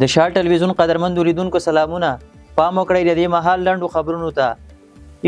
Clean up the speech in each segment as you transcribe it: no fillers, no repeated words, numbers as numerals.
د شال ټلویزیون قدرمندو لیدونکو سلامونه. پام وکړئ د دې مهال لنډو خبرونو ته.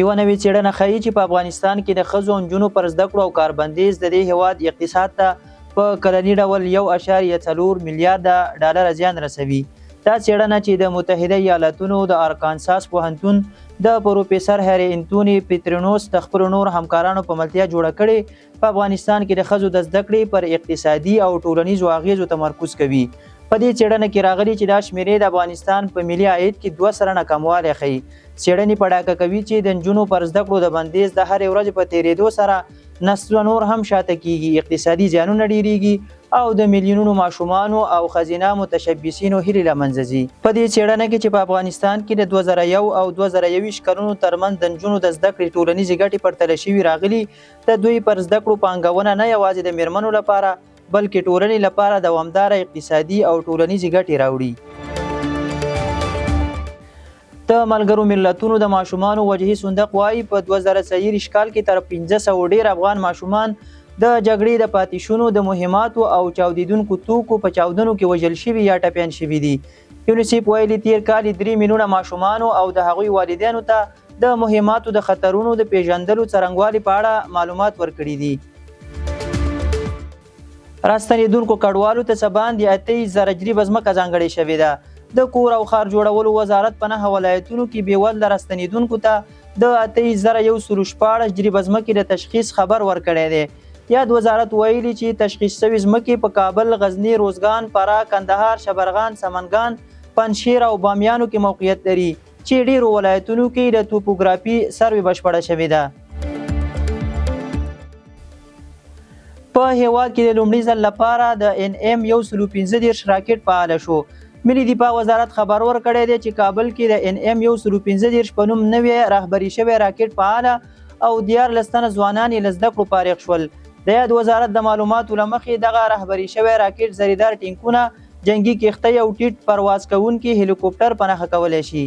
یوه نوې څېړنه ښيي چې په افغانستان کې د ښځو او نجونو پر زده کړو او کار بندیز د دې هېواد اقتصاد ته په کلني ډول 1.4 میلیارده ډالر زیان رسوي. دا څېړنه چې د متحده ایالتونو د ارکانساس پوهنتون د پروفیسر هري انتوني پیترینوس د خپلو نورو همکارانو په ملتیا جوړه کړې، په افغانستان کې د ښځو د زده کړې پر اقتصادي او ټولنیزو اغېزو تمرکز کوي. په دې څېړنه کې راغلي چې دا شمېرې د افغانستان په ملي عاید کې 2% کموالی ښيي. څېړنې په ډاګه کوي چې د نجونو پر زده کړو د بندیز د هرې ورځې په تېرېدو سره نسلونه نور هم شاته کېږي، اقتصادي زیانونه ډېرېږي او د میلیونونو ماشومانو او ښځینه متشبثینو هیلې له منځه ځي. په دې څېړنه کې چې په افغانستان کې د 2001 او 2021 کلونو ترمنځ د نجونو د زده کړې ټولنیزې ګټې پرتله شوي راغلي، د دوی پر زده کړو پانګونه نه یوازې د میرمنو لپاره بلکې ټولنې لپاره دوامداره اقتصادي او ټولنیزې ګټې راوړي. د ملګرو ملتونو د ماشومانو وجهي صندوق وايي، په 2023 کال کې تر 500 ډېر افغان ماشومان د جګړې د پاتې شونو د مهماتو او چاودېدونکو توکو په چاودنو کې وژل شوي یا ټپیان شوي دي. یونیسف ویلي، تېر کال یې 3 میلیونه ماشومانو او د هغوی والدینو ته د مهماتو د خطرونو د پېژندلو څرنګوالي په اړه معلومات ورکړي دي. راستنېدونکو کډوالو ته څه باندې 28,000 جریبه ځمکه ځانګړې شوې ده. د کور او ښار جوړولو وزارت په 9 ولایتونو کې بېوزله راستنېدونکو ته د 28,116 جریبه ځمکې د تشخیص خبر ورکړی دی. یاد وزارت ویلي چې تشخیص شوې ځمکې په کابل، غزني، روزګان، فراه، کندهار، شبرغان، سمنګان، پنجشیر او بامیانو کې موقعیت لري چې ډېرو ولایتونو کې د توپوګرافي سروې بشپړه شوې ده. په هېواد کې د لومړي ځل لپاره د ان ایم 135 راکټ فعال شو. ملي دفاع وزارت خبر ورکړی دی چې کابل کې د ان ایم 135 په نوم نوی رهبري شوی راکټ فعال او 13 تنه ځوانان یې له زده کړو فارغ شول. د یاد وزارت د معلوماتو له مخې دغه رهبري شوی راکټ زریدار ټینکونه، جنګي کښتۍ او ټیټ پرواز کوونکي هلیکوپټر په نښه کولی شي.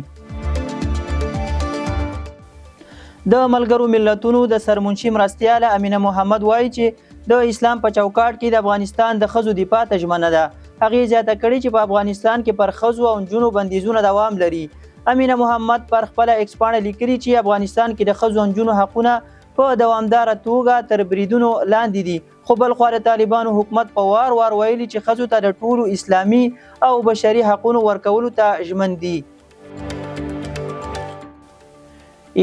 د ملګرو ملتونو د سرمنشي مرستیاله امینه محمد وایي چې د اسلام په چوکاټ کې د افغانستان د ښځو دفاع ته ژمنه ده. هغې زیاته کړې چې په افغانستان کې پر ښځو او نجونو بندیزونه دوام لري. امینه محمد پر خپله ایکس پاڼه لیکلي چې افغانستان کې د ښځو او نجونو حقونه په دوامداره توګه تر بریدونو لاندې دي، خو بلخوا د طالبانو حکومت په وار وار ویلي چې ښځو ته د ټولو اسلامي او بشري حقونو ورکولو ته ژمن دي.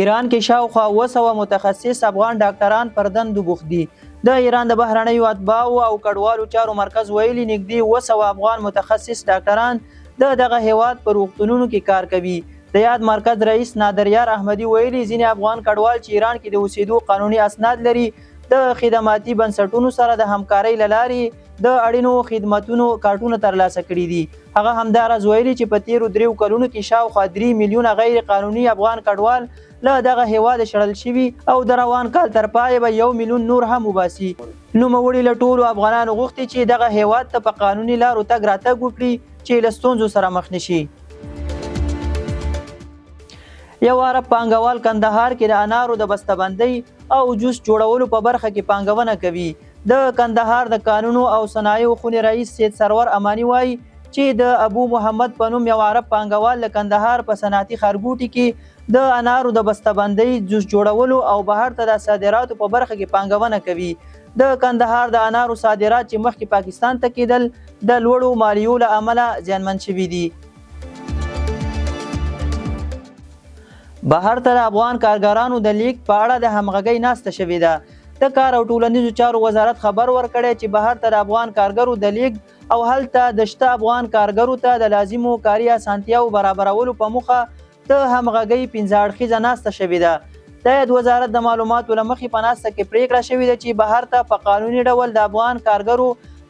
ایران کې شاوخوا 700 متخصص افغان ډاکټران پر دندو بوخت دي. د ایران د بهرنیو اتباعو او کډوالو چارو مرکز ویلي، نږدې 700 افغان متخصص ډاکټران د دغه هیواد په روغتونونو کې کار کوي. د یاد مرکز رئیس نادریار احمدي ویلي، ځینې افغان کډوال چې ایران کې د اوسېدو قانوني اسناد لري، د خدماتي بنسټونو سره د همکارۍ له لارې د اړینو خدمتونو کارټونه ترلاسه کړي دي. هغه همداراز ویلي چې په تېرو دریو کلونو کې شاوخوا 3 میلیونه غیر قانوني افغان کډوال له دغه هېواده شړل شوي او د روان کال تر پایه به 1 میلیون نور هم وباسي. نوموړي له ټولو افغانانو غوښتي چې دغه هېواد ته په قانوني لارو تګ راتګ وکړي چې له ستونزو سره مخ نه شي. یو عرب پانګوال کندهار کې د انارو د بستهبندۍ او جوس جوړولو په برخه کې پانګونه کوي. د کندهار د کانونو او صنایعو خونې رئیس سید سرور اماني وايي چې د ابو محمد په نوم یو عرب پانګوال د کندهار په صنعتي ښارګوټي کې د انارو د بستهبندۍ، جوس جوړولو او بهر ته د صادراتو په برخه کې پانګونه کوي. د کندهار د انارو صادرات چې مخکې پاکستان ته کېدل، د لوړو مالیو له امله زیانمن شوي دي. بهر ته د افغان کارګرانو د لیږد په اړه د همغږۍ ناسته شوې ده. د کار او ټولنیزو چارو وزارت خبر ورکړی چې بهر ته د افغان کارګرو د لیږد او هلته د شته افغان کارګرو ته د لازمو کاري اسانتیاوو برابرولو په موخه د همغږۍ پنځه اړخیزه ناسته شوې ده. د یاد وزارت د معلوماتو له مخې، په ناسته کې پرېکړه شوې ده چې بهر ته په قانوني ډول د افغان کارګرو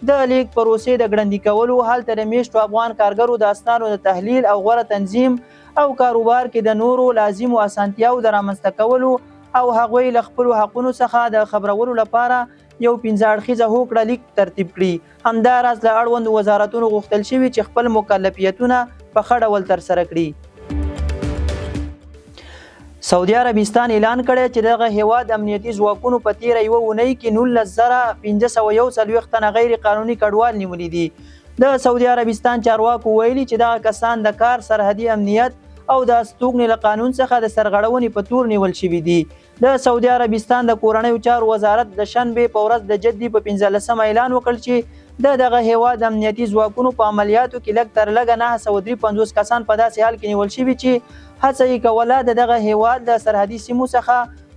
د لیږد پروسې د ګړندي کولو، هلته د میشتو افغان کارګرو د اسنادو د تحلیل او غوره تنظیم او کاروبار کې د نورو لازمو اسانتیاوو د رامنځته کولو او هغوی له خپلو حقونو څخه د خبرولو لپاره یو پنځه اړخیزه هوکړه لیک ترتیب کړي. همداراز له اړوندو وزارتونو غوښتل شوي چې خپل مکلفیتونه په ښه ډول ترسره کړي. سعودي عربستان اعلان کړی چې دغه هېواد امنیتي ځواکونو په تېره یوه اونۍ کې 19,541 تنه غیر قانوني کډوال نیولي دي. د د سعودي عربستان چارواکو ویلي چې دغه کسان د کار، سرحدي امنیت او د استوګنې له قانون څخه د سرغړونې په تور نیول شوي دي. د سعودي عربستان د کورنیو چارو وزارت د شنبې په ورځ د جدي په 15مه اعلان وکړ چې د دغه هېواد امنیتي ځواکونو په عملیاتو کې لږ تر لږه 953 کسان په داسې حال کې نیول شوي چې هڅه یې کوله د دغه هېواد له سرحدي سیمو څخه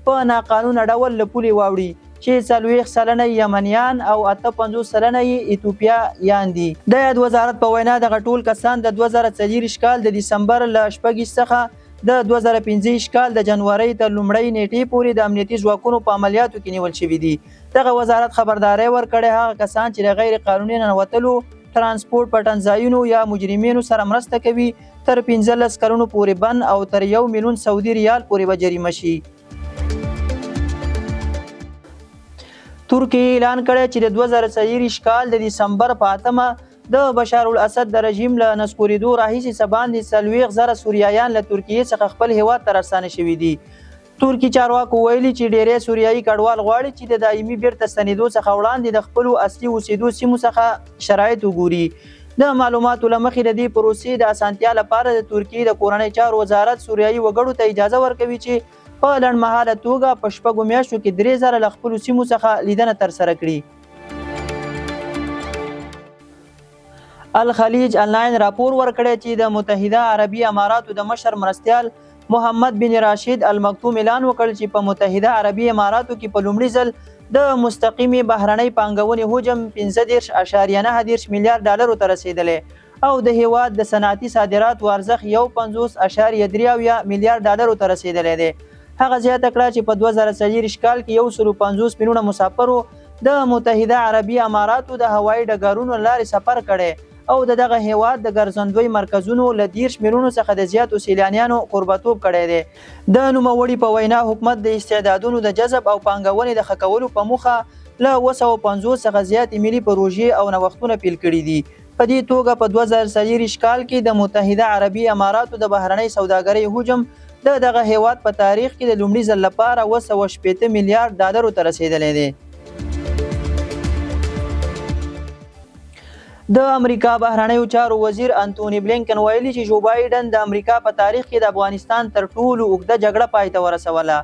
په ناقانونه ډول له پولې واوړي چې 40% یې یمنیان او 58% یې ایتوپیایان دي. د یاد وزارت په وینا دغه ټول کسان د 2024 کال د دسمبر له 26 څخه د 2025 کال د جنورۍ تر لومړۍ نېټې پورې د امنیتي ځواکونو په عملیاتو کې نیول شوي دي. دغه وزارت خبرداری ورکړی، هغه کسان چې له غیر قانوني ننوتلو، ترانسپورت پټنځایونو یا مجرمینو سره مرسته کوي تر 15 کلونو پورې بند او تر 1 میلیون سعودي ریال پورې به جریمه شي. ترکیې اعلان کړی چې د 2023 کال د دسمبر په 8مه د بشارالاسد د رژیم له نسکورېدو راهیسې څه باندې 40,000 سوریایان له ترکیې څخه خپل هېواد ته راستانه شوي دي. ترکي چارواکو ویلي چې ډېری سوریایي کډوال غواړي چې د دایمي بیرته ستنېدو څخه وړاندې د خپلو اصلي اوسېدو سیمو څخه شرایط وګوري. د معلوماتو له مخې د دې پروسې د اسانتیا لپاره د ترکیې د کورنۍ چارو وزارت سوریایي وګړو ته اجازه ورکوي چې په لنډمهاله توګه په شپږو میاشتو کې 3000 له خپلو سیمو څخه لیدنه ترسره کړي. الخلیج انلاین راپور ورکړی چې د متحده عربي اماراتو د مشر مرستیال محمد بن راشد المکتوم اعلان وکړ چې په متحده عربي اماراتو کې په لومړي ځل د مستقیمې بهرنۍ پانګونې حجم 35.39 میلیارډ ډالرو ته رسېدلی او د هېواد د صنعتي صادراتو ارزښت 51.73 میلیارډ ډالرو ته رسېدلی دی. هغه زیاته کړه چې په 2024 کال کې 150 میلیونه مسافرو د متحده عربي اماراتو د هوایي ډګرونو له لارې سفر کړی او د دغه هېواد د ګرځندوی مرکزونو له 30 میلیونو څخه د زیاتو سیلانیانو کوربتوب کړی دی. د نوموړي په وینا، حکومت د استعدادونو د جذب او پانګونې د ښه کولو په موخه له 750 څخه زیاتې ملي پروژې او نوښتونه پیل کړي دي. په دې توګه په 2024 کال کې د متحده عربي اماراتو د بهرنۍ سوداګرۍ حجم د دغه هېواد په تاریخ کې د لومړي ځل لپاره 760 میلیارډ ډالرو ته رسېدلی دی. د امریکا بهرنیو چارو وزیر انتوني بلینکن ویلي چې جو بایډن د امریکا په تاریخ کې د افغانستان تر ټولو اوږده جګړه پای ته ورسوله.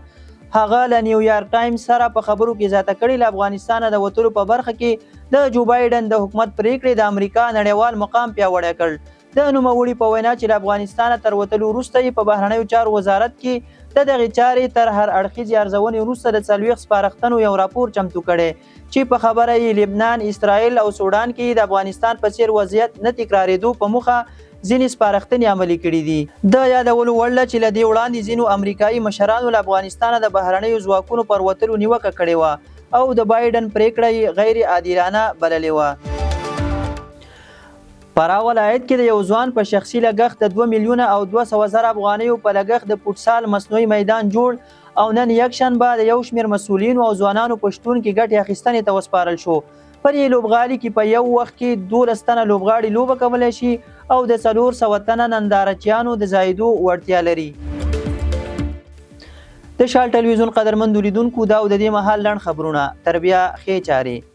هغه له نیویارک ټایمز سره په خبرو کې زیاته کړې، له افغانستانه د وتلو په برخه کې د جو بایډن د حکومت پرېکړې د امریکا نړیوال مقام پیاوړی کړ. د نوموړي په وینا چې له افغانستانه تر وتلو وروسته یې په بهرنیو چارو وزارت کې د دغې چارې تر هر اړخیزې ارزونې وروسته د 40 سپارښتنو یو راپور چمتو کړی چې په خبره یې لبنان، اسرائیل او سوډان کې د افغانستان په څېر وضعیت نه تکرارېدو په موخه ځینې سپارښتنې عملي کړې دي. د یادولو وړ ده چې له دې وړاندې ځینو امریکایي مشرانو له افغانستانه د بهرنیو ځواکونو پر وتلو نیوکه کړې وه او د بایډن پرېکړه یې غیر عادلانه بللې وه. فراه ولایت کې د یو ځوان په شخصي لګښت د 2 میلیونه او 200 زره افغانیو په لګښت د فوټسال مصنوعي میدان جوړ او نن یکشنبه د یو شمېر مسؤلینو او ځوانانو په شتون کې ګټې اخیستنې ته وسپارل شو. په دې لوبغالي کې په یو وخت کې 12 تنه لوبغاړي لوبه کولی شي او د 400 تنه نندارچیانو د ځایېدو وړتیا لري. د شال ټلویزیون قدرمندو لیدونکو، دا او د دې مهال لنډ خبرونه. تر بیا ښې چارې.